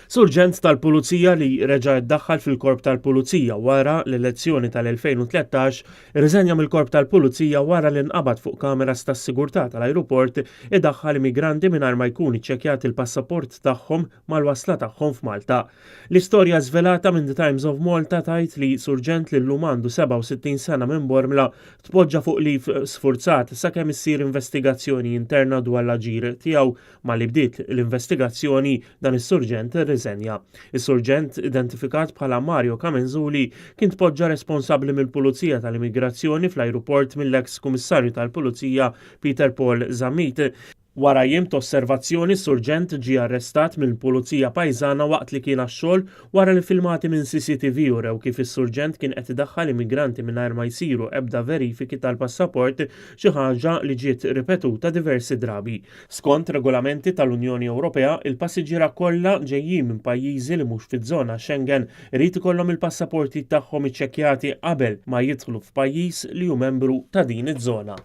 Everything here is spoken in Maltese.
Surġent tal-Pulizija li reġa' ddaħħal fil-Korp tal-Pulizija wara l-elezzjoni tal-2013 irriżenja mill-Korp tal-Pulizija wara li nqabad fuq kameras tas-sigurtà tal-ajruport idaħħal immigranti mingħajr ma jkun iċċekkjat il-passaport tagħhom mal-wasla tagħhom f'Malta. L-istorja żvelata minn The Times of Malta tgħid li surġent li llum għandu 67 sena minn Bormla tpoġġa fuq leave sfurzat sakemm issir investigazzjoni interna dwar l-aġir tiegħu. Malli bdiet l-investigazzjoni, dan is-surġent irriżenja. Is-surġent, identifikat bħala Mario Camenzuli, kien tpoġġa responsabbli mill-Pulizija tal-Immigrazzjoni fl-ajruport mill-eks Kummissarju tal-Pulizija Peter Paul Zammit. Wara jiem t'osservazzjoni, s-surġent ġie arrestat mill-Pulizija pajżana waqt li kien għax-xogħol wara li filmati minn CCTV urew kif is-surġent kien qed idaħħal immigranti mingħajr ma jsiru ebda verifiki tal-passaport, xi ħaġa li ġiet ripetuta diversi drabi. Skont regolamenti tal-Unjoni Ewropea, il-passiġġiera kollha ġejjin minn pajjiżi li mhux fiż-żona Schengen irid ikollhom il-passaporti tagħhom iċċekkjati qabel ma jidħlu f'pajjiż li hu membru ta' din iż-żona.